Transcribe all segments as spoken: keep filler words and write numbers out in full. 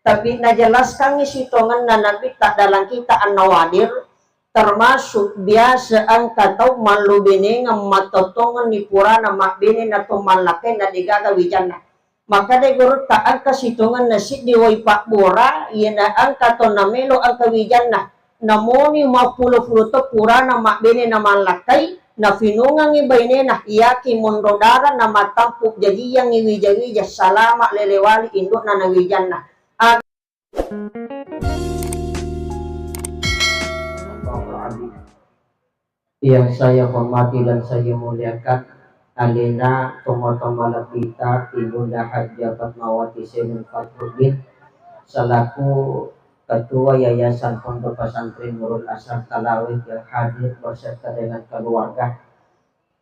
Tapi najelaskangngi sitongenna Nabitta dalam kitab An-Nawadir, termasuk biasa engka tau mallubenengeng mattottongenni purana mabbene na to mallakkai na degaga wijanna. Makkeda gurutta engka sitongenna siddi wai pabbora, iyana engka to namelo engka wijanna. Namoni mappulo-pulo to purana mabbene na mallakkai, nafinungangngi bainena, iyaki monro dara na matampu jajiyangngi wija-wija salama lelewali indukna na wijanna. Yang saya hormati dan saya muliakan, alena tomatoa malebbita Ibunda Hajjah Fatmawati Senul Fatruddin selaku Ketua Yayasan Pondok Pesantren Nurul Asar Talawe yang hadir beserta dengan keluarga.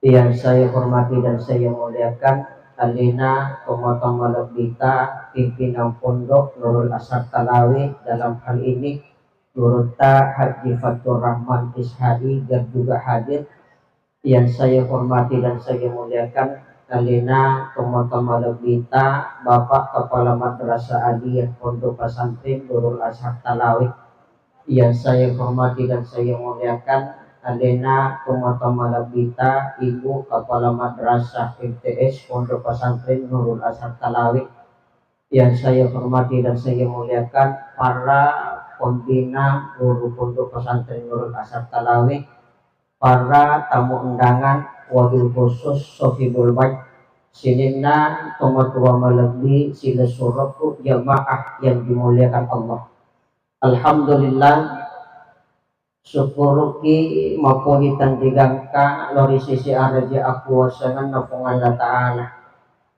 Yang saya hormati dan saya muliakan, alena tomatoa malebbita pimpinan Pondok Nurul Asar Talawe, dalam hal ini Gurutta Haji Fatur Rahman S H I, juga hadir. Yang saya hormati dan saya muliakan, alena tomatoa malebbita Bapak Kepala Madrasah Aliyah Pondok Pesantren Nurul Asar Talawe. Yang saya hormati dan saya muliakan, alena tomatoa malebbita Ibu Kepala Madrasah M T S Pondok Pesantren Nurul Asar Talawe. Yang saya hormati dan saya muliakan, para pembina guru Pondok Pesantren Nurul Asar Talawe, para tamu undangan, wabil khusus Sohibul Bait, sininna tomatoa malebbi silessurengku, jamaah yang dimuliakan Allah. Alhamdulillah, syukuruki, mapoji tanrigangka lao ri sisi araja akuwasangenna Puang Allah Ta'ala.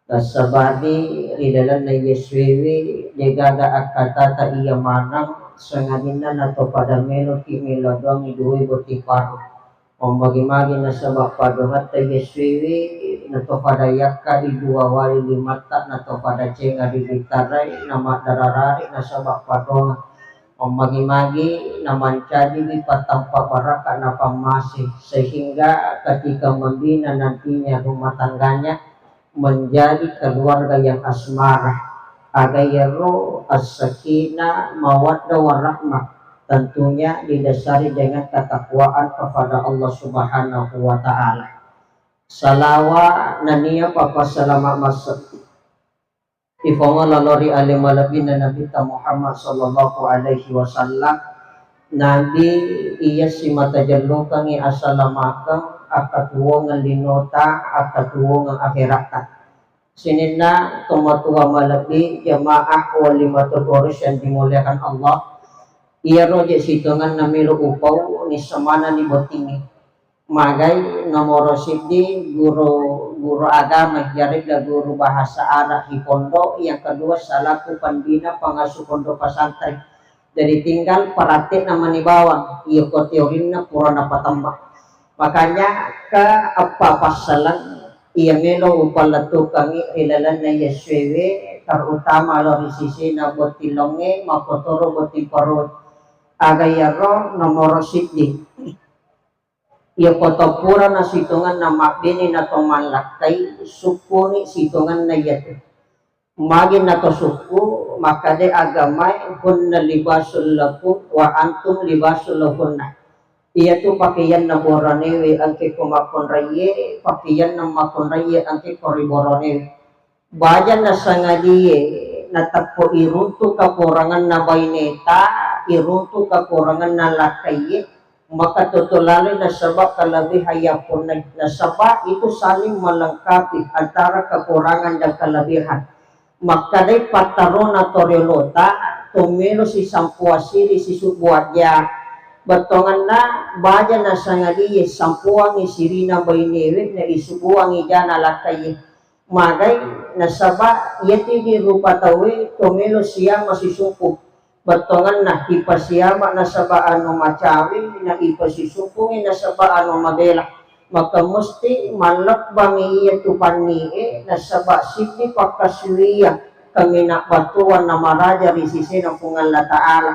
Nassabari ri lalenna iye suewe, degaga akkatata iya maneng, sangadinna nato pada meloki melo doangngi duwe botting paru. Mammagi-magi nasaba padongetta iye suewe, nato pada yakka ri dua wali limatta, nato pada cenga ri bitarai, namaddara-rari nasaba padongeng. Mammagi-magi namancajiwi pattampa barakka napammase, sehingga ketika membina nantinya rumah tangganya, menjadi keluarga yang asmara. Aga iyaro as-sakinah, mawaddah, warahmah, tentunya didasari dengan ketakwaan kepada Allah Subhanahu wa Ta'ala. Salawa nennia pappasalama masse ifongolo lao ri ale malebbina Nabitta Muhammad sallallahu alaihi wasallam. Nabi iya simata jellokengngi asalamakeng, akkatuwongeng linota, akkatuwongeng akheratta. Sininna tomatoa malebbi, jamaah walimatul urus yang dimuliakan Allah, iyaro je sitongenna melo upau, nisseng manenni bottingnge. Magai nomoro siddi guru, guru agama, iyaregga guru bahasa Arab ri pondok, yang kedua selaku pembina pengasuh pondok pesantren. Jadi tinggal praktekna mani bawang, iyako teorinna pura napatemma. Makanya ke eppa passaleng iya melo upallettukengngi ri lalenna iye suewe, terutama lao ri sisina botting longnge, makkotoro botting parue. Aga iyaro nomoro siddi. Iyako to purana sitongenna mabbene nato mallakkai, sukkuni sitongenna iyatu. Magi nato sukku, makkeda agamae, "Hunna libasul lakum wa antum libasul lahunna." Iyatu pakaianna boranewe engke ko makkunraie, pakaianna makkunraie engke ko ri boranewe. Baja nasangadie nateppo iruntu kakuranganna baineta, iruntu kakuranganna lakkaiye, maka toto laloi nasaba kalebihan yappunnai. Nasaba itu saling melengkapi antara kekurangan dan kelebihan. Makkedai pattarona toriolota, to melo sisampuang siri sisubbu ajja. Bettuangenna baja nasangadie sampuangi sirina bainewe na isubuangi jana lakkaiye. Magai, nasaba iyatu idi rupa tauwe to melo siama sisumpu. Bettuangenna ipasiama nasaba anu macawe, na ipasisumpungi nasaba anu mabela. Maka musti mallebbangi iyatu pannie nasaba siddi pakkasuwiang kaminang battuanna maraja ri sisena Puang Allah Ta'ala.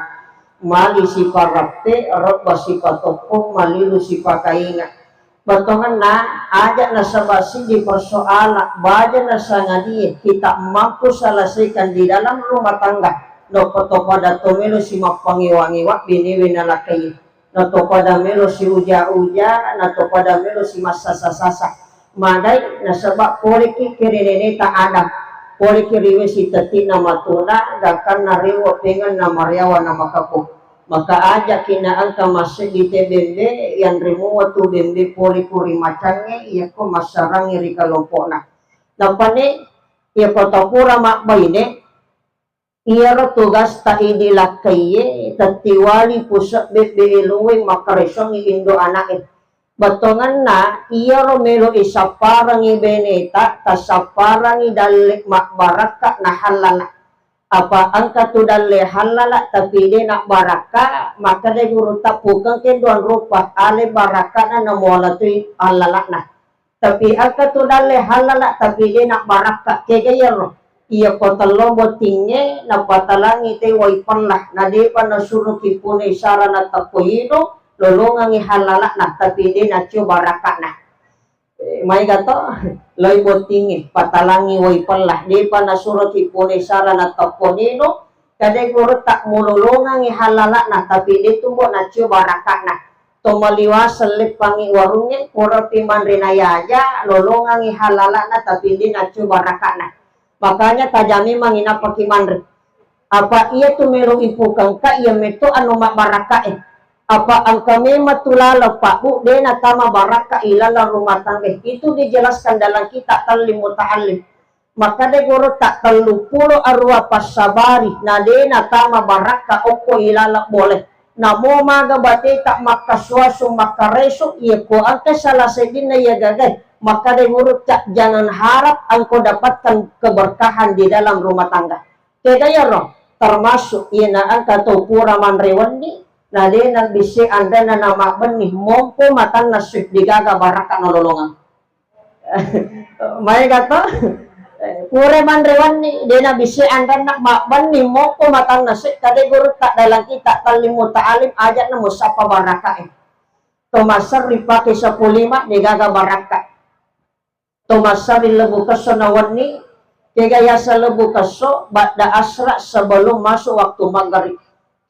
Mali siparappe, robba sipatoppong, malilu sipakainga. Bettuangenna, aja nasaba siddi persoalan, baja nasangadie kita mampu selesaikan di dalam rumah tangga. Natopada to melo si mappangewa-ngewa benewe nalakaiye. Natopada melo si uja-uja, natopada melo si massasa-sasa. Madai nasaba poleki kere neneta Adam. Poleki riwe sitetti'na matuna, gangkanna rewe pengenna mariawa na makako. Maka ajaki na engka masseddi te bembe, yanre mua tu bembe pole ku ri macangnge, yakko massarangngi ri kalompo'na. Nappane, yakko tapura mabbaine, iyaro tugasta idi lakkaiye, tettiwali pusebbe belowe makkaresongngi indo ana'e. Bettuangenna, iyaro melo isapparengngi beneta, tasapparengngi dalle mabbarakka na hallala. Apa engka tu dalle hallala tapi de nabbarakka, makkeda gurutta pukeng kenduang rupa, ale barakkana namuala tui hallalana. Tapi engka tu dalle hallala tapi de nabbarakka, kega iyaro? Iyako tello bottingnge napatalangi te wai pella, na depa nasuroki pole sara nateppo ino, lolongangi hallalana, tapi de nacio barakkana. Eh, maega to, loi bottingnge, patalangi wai pella, depa nasuroki pole sara nateppo ino, kade gurutta mulolongangi hallalana, tapi de tu bo nacio barakkana. To maliwaseng leppangngi warungnge, purapi manre nayaja, lolongangngi hallalana, tapi de nacio barakkana. Makanya taja memangngi nappaki manre. Apa iya tu melo ipukengka, iya meto anu mabbarakkae. Apa engka memang tu laleng pabbu, de natama barakka ilalang rumah tangga. Itu dijelaskan dalam kitab Tallim Muta'allim. Makkeda gurutta telluppulo arua passabari, na de natama barakka okko ilaleng bole. Namo maga bateta makkasuasu makkareso, iyako engka salah seddinna iya gagae, makkeda gurutta, jangan harap engkau dapatkan keberkahan di dalam rumah tangga. Kega iyaro? Termasuk iyana engka to pura manre wenni, na de nabisse anrenna namabbenni, mompo matanna sui, degaga barakka nololongang. Maega to? Pura manre wenni, de nabisse anrenna mabbenni, mompo matanna sui, kade gurutta dalam kitab Tallim Muta'allim, aja'na musappa barakkae. To masserri pake seppulo lima, degaga barakka. To masserri lebbu kesso na wenni, kega yaseng lebbu kesso, ba'da asra sebelum masuk waktu maghrib.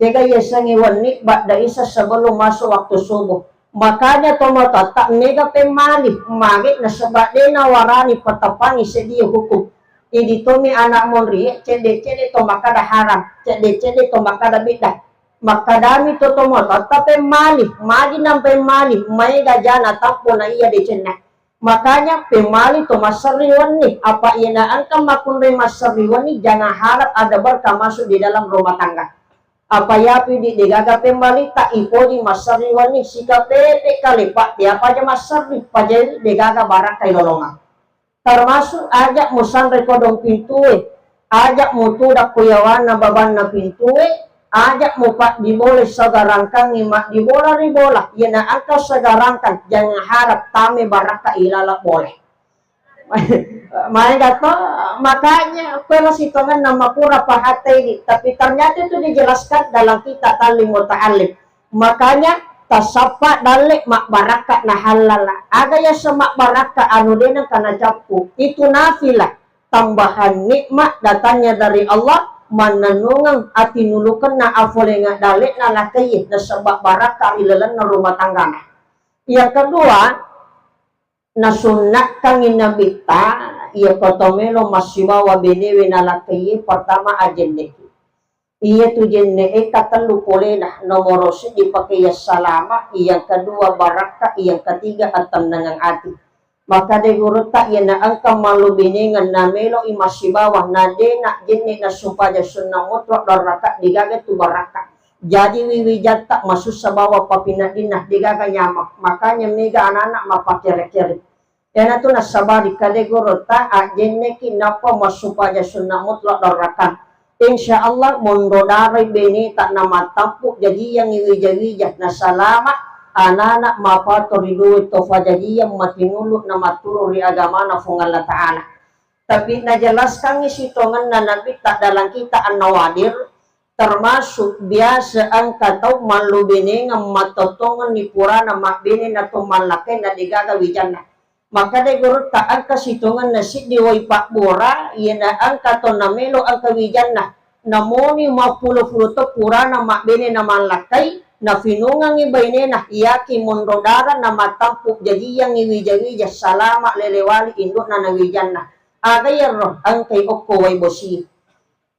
Kega yasengnge wenni, ba'da isya sebelum masuk waktu subuh. Makanya tomatoatta mega pemmali, magi nasaba de nawarani pateppangi seddie hukum. Idi tommi anak monrie, cedde-cedde to makkada haram, cedde-cedde to makkada bid'ah. Makkadami to tomatoatta pemmali, magi nampemmali, maega jana tappo na iya decenna. Makanya pemali to masserri wenni, apa iyana engka makkunrai masserri wenni, jangan harap ada berkah masuk di dalam rumah tangga. Apa yapi di degaga pemali tak ipoji masserri wenni, sika pepe kale, Pak, tiapa aja masserri, pajai degaga barakka ilolongang. Termasuk aja musanre kodong pintue, aja mutudakko yawanna babanna pintue, aja mupaddibolai sagarangkangngi maddibola ri bola, iyana engka sagarangkang, jangan harap tame barakka ilala bola. Maega to, makanya kuero sitongenna makura pahatta idi, tapi ternyata itu dijelaskan dalam kitab Tallim Muta'allim. Makanya tasappa dalle mabbarakka na hallala. Aga yaseng mabbarakka anu de nengka nacappu. Itu nafilah, tambahan nikmat datangnya dari Allah, mannennungeng atinulukenna afolenga dalle'na lakaiye nasaba barakka ri lalenna rumah tanggana. Yang kedua, nasunnakkangngi Nabitta, iya koto melo massibawa benewe nalakaiye, pertama ajenneki. Iyatu jenne'e katellu polena, nomoro seddi pakaian salama, yang kedua barakka, yang ketiga attennangeng ati. Makkeda gurutta, iyana engka mallubinengeng nameloi massibawa, na de na jenne nassumpaja sunna mutlak dua raka, degaga tu barakka. Jaji wiwijatta masussa bawang papinneddinna, degaga nyameng. Makanya mega anak-anak mappakkere-kere. Iyanatu nassabari kade gurutta, ajjenneki nappa massupaja sunna mutlak dua rakang. Insya Allah monro darai beneta namattappu, jajiyangngi wija-wija, nasalama anana mapato ri dua to fajajiyang matinulu namatturu ri agamana Fuang Allah Ta'ala. Tapi najelaskangngi sitongenna Nabitta dalam kitab An-Nawadir, termasuk biasa engka tau mallubinengeng mattottongenni purana mabbene na to mallakkai na degaga wijanna. Makkeda gurutta, engka sitongenna siddi wai pabbora, iyana engka to namelo engka wijanna. Namoni mappulo-pulo taung purana mabbene namallakkai, nafinungangngi bainena, iyaki monro dara namattampu jajiyangngi wija-wija salama lelewali indo'na na wijanna. Aga iyaro engkai okko wai bosi.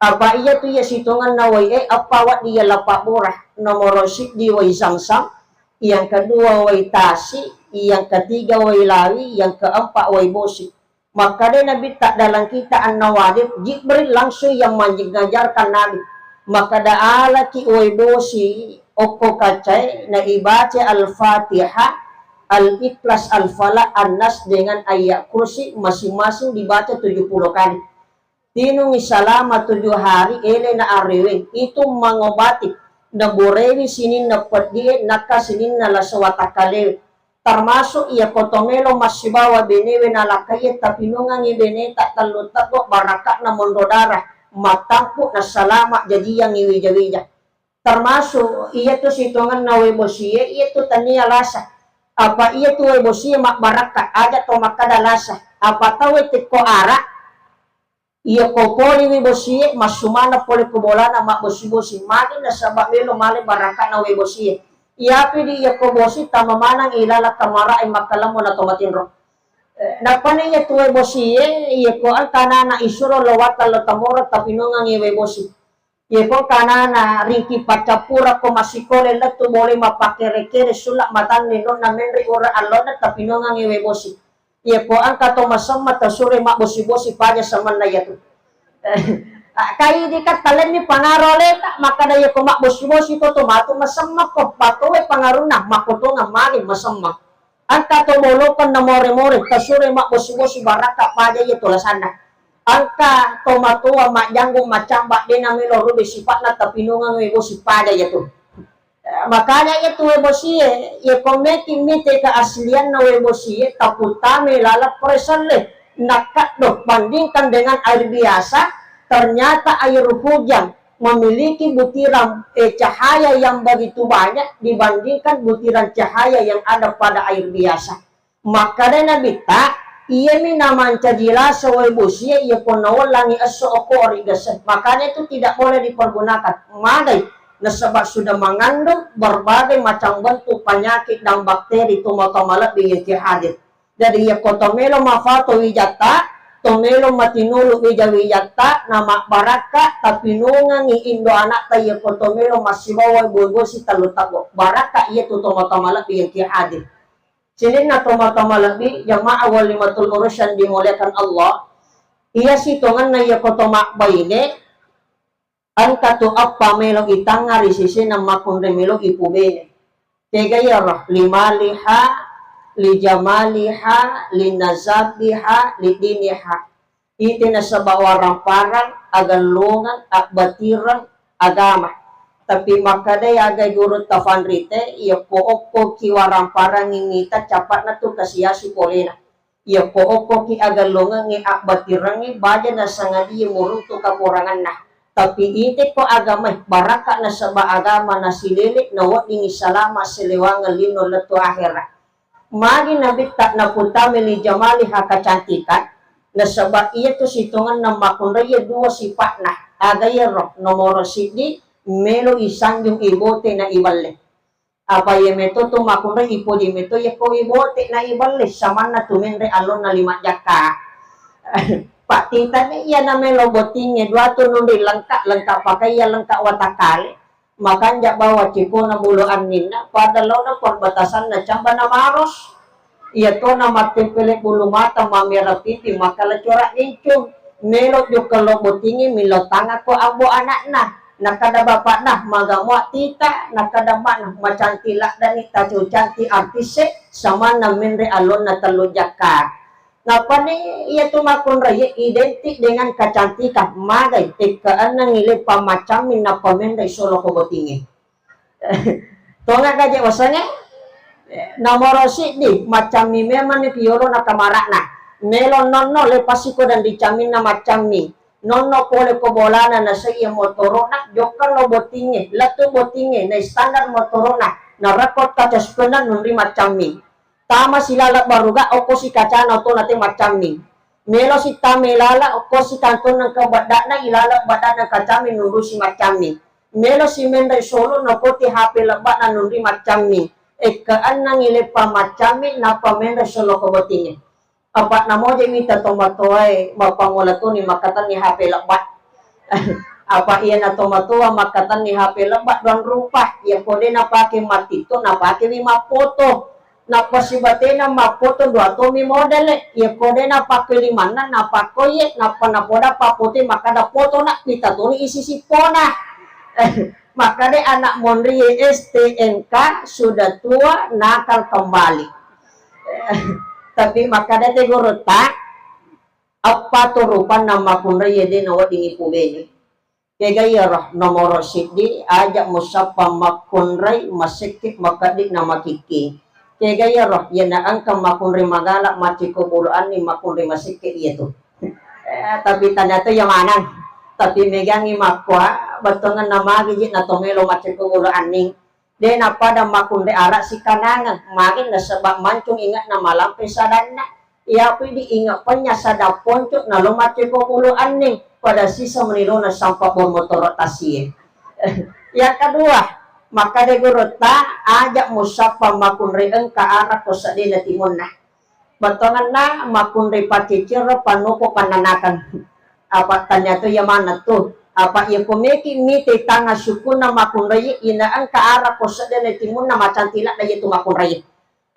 Apa iyatu iya sitongenna wai e, eppa wedding iya lappa bora, nomoro siddi wai Zamzam, yang kedua wai Tasi, yang ketiga wai Lawi, yang keempat wai Bosi. Makkeda Nabitta dalam kitab An-Nawadir, Jibril langsung yang mengajarkan Nabi. Makkeda alaki wai Bosi, okko kacae, na ibaca Al-Fatihah, Al-Ikhlas, Al-Falaq, An-Nas dengan ayat kursi masing-masing dibaca tujuh puluh kali. Tinungi salama tujuh hari, elena areweng, itu mangobati, naburewi sininna peddie, nakka sininna lasa watakkalewe. Termasuk iya koto melo massibawa benewe nalakkaie, tapinungangi beneta tellu tebbo barakakna monro darah, mattampu nasalama jajiyangngi wija-wija. Termasuk iyatu sitongenna wae bosie, iyatu tania lasa. Apa iyatu wae bosie mabbarakka, aja to makkada lasa. Apa tau tekko ara, Iyako poliwi bosie, massu maneng pole ko bolana mabbosi-bosi. Magi nasaba melo male barakana wae bosie. Iyapi di iyako bosi tama maneng ilaleng kamarae makkalemmo na to matinro. Eh, nappani iya tuwe bosie, iyako engka anana isuro lo watta lo tamoro tapinongangi wae bosi. Iyako engka anana ringki paccappura ko massikole lettu bole mappakere-kere sulla matanni nonna menre ura allonna tapinongangi wae bosi. Iyako engka to masemma tasuroi mabbosi-bosi paja semenna iyatu. Ah, kaidi ka talenni pangaro aleta, makkada iyako mabbosi-bosi to, to matu masemma ko, patowe pangarunna, makkotongeng magi masemma. Engka to bolokeng na more-more, tasuroi mabbosi-bosi barakka paja iya to lasanna. Engka to matoa majjanggu macamba de namelo rube sipa'na tapinongang wae bosi paja iyatu. Eh, makanya iya tu wae bosie, iya ko meki mite keaslianna wae bosie, taputame laleng preselle, nakkaddo bandingkan dengan air biasa, ternyata air hujan memiliki butiran, eh, cahaya yang begitu banyak dibandingkan butiran cahaya yang ada pada air biasa. Makkadai Nabitta, iyami namancaji lasa wae bosie, iyako nawellangi esso okko ori gesse. Makanya itu tidak boleh dipergunakan. Magai, nasaba sudah mengandung berbagai macam bentuk penyakit dan bakteri tomatoa malebbi yang hadir. Jadi iyako to melo mafato wijatta, to melo matinulu wija-wijatta, namabbarakka, tapinungangi indo anatta iyako to melo massibawa wae bosi tellu tebbo. Barakka iyatu tomatoa malebbi yang hadir. Sininna tomatoa malebbi, jamaah walimatul urus yang dimuliakan Allah, iya sitongenna iyako to mabbaine, engka tu eppa melo itangnga ri sisina makkunrai melo ipubene. Tega iyaro, limaliha, lijamaliha, linazabiha, lidiniha. Ite nasaba warang-parang, agallongeng, abbatireng, agama. Tapi makkadai aga gurutta fanrite, iyako okkoki warang-parangngi mita capa'na tu kasiasi polena. Iyako okkoki agallongengngi, abbatirengngi, baja nasangadie muruntu kakuranganna. Tapi ite ko agamae, barakka nasaba agama nasilele, naweddingi salama selewangeng lino lettu ahera. Magi Nabitta naputami li jamaliha kecantikan, nasaba iyatu sitongenna makkunrai dua sipa'na. Aga iyaro? Nomoro siddi, melo isanjung ibote na iballe. Apa iya meto tu makkunrai ipoji meto iyako ibote na iballe, samanna tu menre allonna lima jakka. Pattitani iya na melo bottingnge dua tu nunri lengka, lengka pakaian, lengka watakkale. Makanja bawang cipona bulu anninna, pada laona perbatasanna Camba na Maros. Iyatona mattempele bulu mata, mamera pipi, makkala cora rincung. Melo jokka lo bottingnge, millau tangakko ambo anakna. Nakkada bapakna, maga mua tita, nakkada makna, macanti laddani, tacu canti artisse, samanna menre allonna tellu jakka. Nappani iyatu makkunraie identik dengan kecantikan, magai, tekkaennangngi leppa maccammi nappa menre solo ko bottingnge. Tonga gaje wasengnge? Nomoro siddi, maccammi memanni piyolo na kamara'na. Melo nonno lepasiko dan ricamminna maccammi. Nonno pole ko bolana nasai iya motoro'na, jokka lo bottingnge, lettu bottingnge, na standar motoro'na, narekko kaca spena nunri maccammi. Tama silala baruga, okko si kacana otona te maccammi. Melo sitama ilala, okko sikantonna engka beddana, ilala beddana engka cammi, nunrusi maccammi. Melo simenre solo, nokoti H P lebbana nunri maccammi. Ekka ennang ileppa maccammi, nappa menre solo ko bottingnge. Apa namoje mita tomatoae, mappamola toni makkatenni H P lebba. Apa iyana tomatoa makkatenni H P lebba doang rupa, iya kode napake mattitto, napake wi mappoto. Nappa sibatena mappoto dua tomi modele, iya kode napake limanna, napakkoye, nappa napoda papote makkada potona, mita toni isi sippona. Makkada anak monri S T N K sudah tua, nakal kembali. Tapi makkada te gurutta, eppa to rupanna makkunrai de nawedding ipubene. Kega iyaro nomoro siddi, aja musappa makkunrai masekke makeddi na makikki. Kega iyaro, iyana engka makkunrai magala, maccekko bulu anning, makkunrai masekke iyatu. Eh, tapi ternyata iya maneng. Tapi megangi makkua, bettuangenna magi ji na to melo maccekko bulu anning. De napada makkunrai ara sikanangeng, magi nasaba mancung inge'na malampe sadanna. Iyapi di inge penya sada ponco nalo maccekko bulu anning, pada sisa menilona sampa bor motoro tasie. Yang kedua, makkada gurutta, aja musappa makkunrai engka ara ko seddena timunna. Bettuangenna makkunrai pacciciro pannoko pannanakeng. Apa tania to iya maneng tu. Apa iya ko meki mite tangnga sukkunna makkunrai, ina engka ara ko seddena timunna macanti ladda iyatu makkunrai.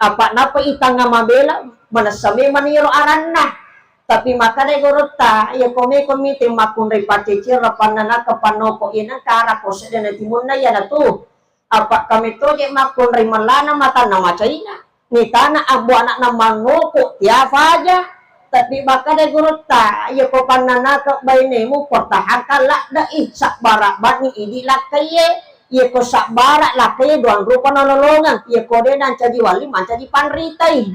Apa napa itangnga mabela, manessa memang iyaro aranna. Tapi makkada gurutta, iya ko meko mite makkunrai pacciciro pannanakeng pannoko, ina engka ara ko seddena timunna iyanatu. Apa kamettoje makkunrai mellana matanna macaina. Nitana ambo anakna mannoko tiafaja. Tapi makkada gurutta, iya ko pannanakeng bainemu, pertahankan ladde'i, sabbara banni idi lakkaiye. Iya ko sabbara lakkaiye doang rupa nololongeng. Iya ko de nancaji walli, mancaji panritai.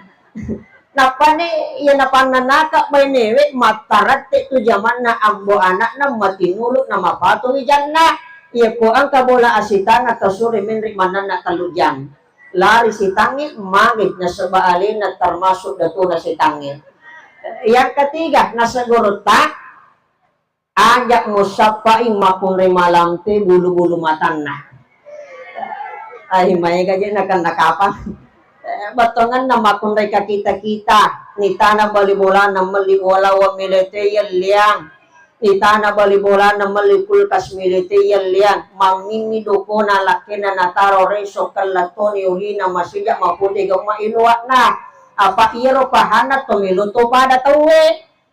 Nappani iya napannanakeng bainewe mattarette tu jamanna ambo anakna matinulu na mapato wijanna. Iya ko engka bola asitanga tasure menri manenna tellu jang. Lari sitangnge magi nasaba alena termasuk datuna sitangnge. Yang ketiga, nasegurutta, aja musappai makkunrai malampe bulu-bulu matanna. Ai, maega je nakenna kapang. Eh, bettuangenna makkunrai kakita-kita, nitana bali bolana melli walawang milete yelliang. Itana bali bolana melli kulkas milite yelliang, mammimmi dokona lakkena nataro reso kellattoni ulina masija mapute gemma iluwa'na. Apa iyaro pahanna to melo to pada tauwe.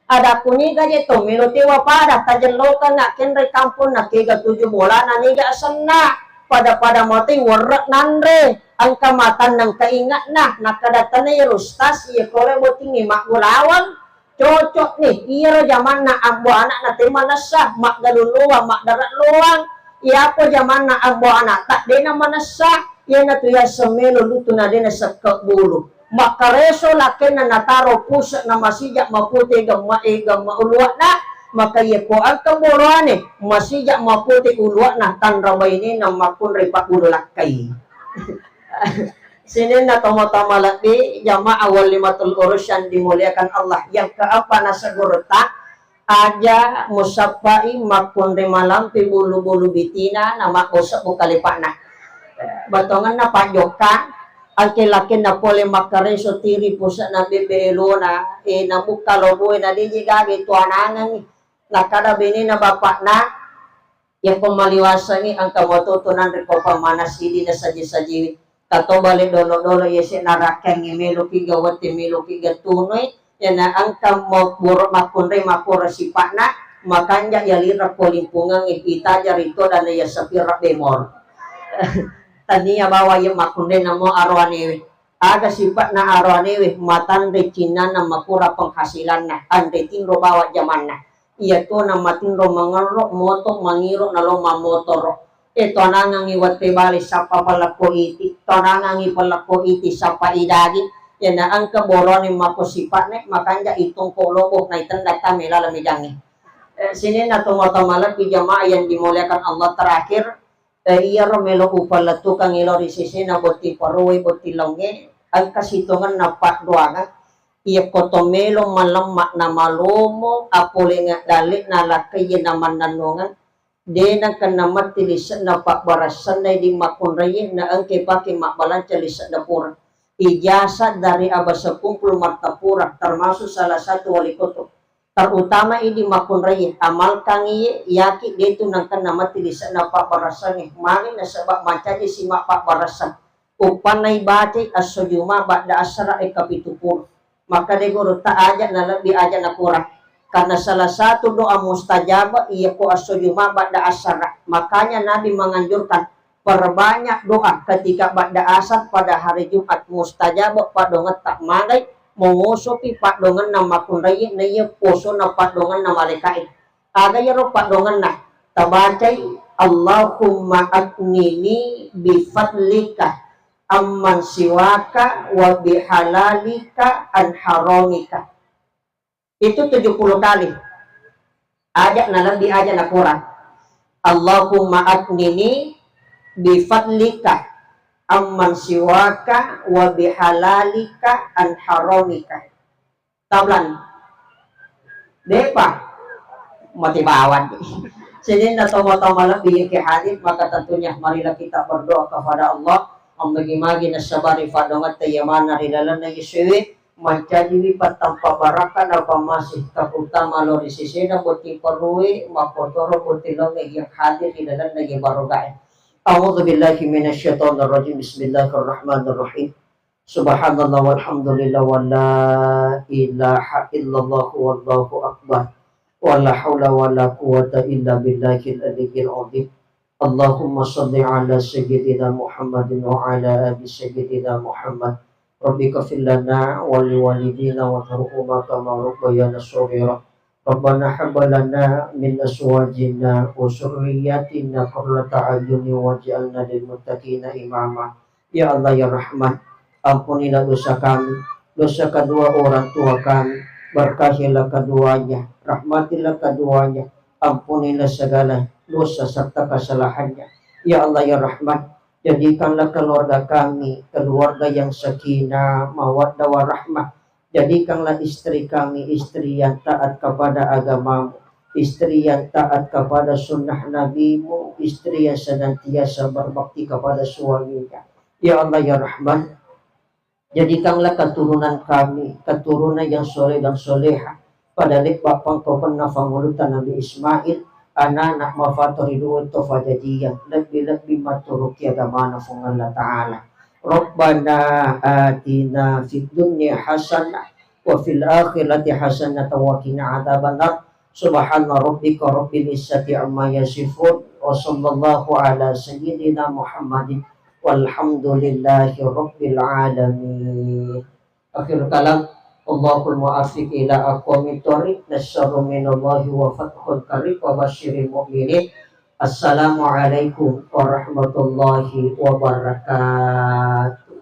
Ada kuniga je to melo tewa pada tajellokenna kenre kamponna kega tuju bolana niga asenna. Pada-pada matei werre nanre, engka matanna engka inge'na, nakkada tanai rustas iya kore bottingngi maggulawang. Cocok ni, iyaro jamanna ambo anakna te manessa, maggalung loang, maddara loang. Iyapo jamanna ambo anakta dena manessa, iyanatu yaseng melo lutu na dena sekke bulu. Makkareso lakkenna nataro puse na masija mapute gemma e gemma uluwa'na, maka iyako engka boroane masija mapute uluwa'na tanra bainena makkunrai pabbulu lakkai. Sininna tomatoa malebbi, jamaah walimatul urus yang dimuliakan Allah. Yang keempat, nasegurutta, aja musappai makkunrai malampe bulu-bulu bitina na mabbosebbu kalepa'na. Bettuangenna pajjokka, angke-lakenna pole makkareso tiri puse'na bebbe elona, e, nabukka loboe na deje gaga tuanangengngi. Nakkada benena bapakna, Yako maliwasangngi engka matoto nanre ko pammana sidi na saji-sajiwi. Kato bale dolo-dolo yase narakkangngi meloki gawette meloki gattunui, yana engka mo-, boro makkunrai makkoro sipa'na, makanja yalireng polimpungengngi itaja rito dana yasapira bemor. Tania bawa ye makkunrai namo aroanewe. Aga sipa'na aroanewe matanre cinnana makura penghasilanna, anre tinro bawa jamanna. Iyatona matinro mangerro moto mangiro nalo mammotoro. E, tonangangngi wette bale sappa pallakko iti, tonangangngi pallakko iti sappa idagi. Yana engka borone mako sipa'ne makanja itongko lobo naitenda tame laleng mejangnge. E, sininna tomatoa malebbi jamaah yang dimuliakan Allah terakhir, e, iyaro melo upallettukang ilo ri sesena botting parowai botting laungnge, engka sitongenna paddoangeng. Iyako to melo malemma na malomo, apolengeng dalle'na lakkaie na mannennungeng, de nengka namatti lise'na pabbarassanna idi makkunraie na engka ipake mabbalanca lise'na pura. Ijazah dari Abah Sekumpul Martapura, termasuk salah satu wali kutub. Terutama idi makkunraie, amalkangngi iye, yaki detu nengka namatti lise'na pabbarassangnge, magi nasaba mancaji si mappabbarassang. Uppanna ibacai esso Juma ba'da asara e kapitu pura. Makkeda gurutta aja nalebbi aja nakurang. Karena salah satu doa mustajab iyako esso Juma ba'da asara. Makanya Nabi menganjurkan perbanyak doa ketika ba'da asar pada hari Jumat, mustajab paddongetta magai, mongosopi paddongenna makkunraie naiya posona paddongenna malaikae. Aga iyaro paddongenna? Tabacai, "Allahumma aghnini bifadlika amman siwaka wa bihalalika an haramika." Itu tujuh puluh kali. Aja nalebbi, aja nakurang. "Allahumma aghnini bifadlika amman siwaka wa bihalalika an haramika." Tablan. Depa. Mati bawang. Sininna tomatoa malebbi yake hadir, maka tentunya marilah kita berdoa kepada Allah. Ammagi-magi nasabari faddongetta iya manna ri lalenna Yesuwe, mancajiwi pattampa barakka na pammasih, terutama lao ri sesena botting parue, makkotoro botting laongnge yang hadir ri lalenna ye barogae. A'udzubillahi minasyaitonirrajim. Bismillahirrahmanirrahim. Subhanallah walhamdulillah wa la ilaha illallah wallahu akbar. Wa la haula wa la quwwata illa billahil aliyyil azim. Allahumma salli ala sayyidina Muhammadin wa ala ali sayyidina Muhammad. Rabbi ighfir lana wa liwalidina warhamhuma kama rabbayana shaghira. Rabbana hab lana min azwajina wa dzurriyyatina qurrata a'yunin waj'alna lil muttaqina imama. Ya Allah, ya Rahman, ampunilah dosa kami, dosa kedua orang tua kami, berkahilah keduanya, rahmatilah keduanya, ampunilah segala dosa serta kesalahannya. Ya Allah, ya Rahman, jadikanlah keluarga kami keluarga yang sakinah, mawaddah, warahmah. Jadikanlah istri kami istri yang taat kepada agamamu, istri yang taat kepada sunnah nabimu, istri yang senantiasa berbakti kepada suaminya. Ya Allah, ya Rahman, jadikanlah keturunan kami keturunan yang soleh dan solehah, pada lebba pangkaukenna fangulutta Nabi Ismail, anana mafato ri duo to fajajiyang, lebbi-lebbi matturuki agamana Fuang Allah Ta'ala. Rabbana atina fid dunya hasanah wa fil akhirati hasanah wa qina adzabannar. Subhana rabbika rabbil izzati amma yasifun. Wa sallallahu ala sayyidina Muhammadin walhamdulillahi rabbil alamin. Akhir kalam, Allahul muwaffiq ila aqwamit thoriq, nasrun minallahi wa fathun qarib wa basyiril mu'minin. Assalamualaikum warahmatullahi wabarakatuh.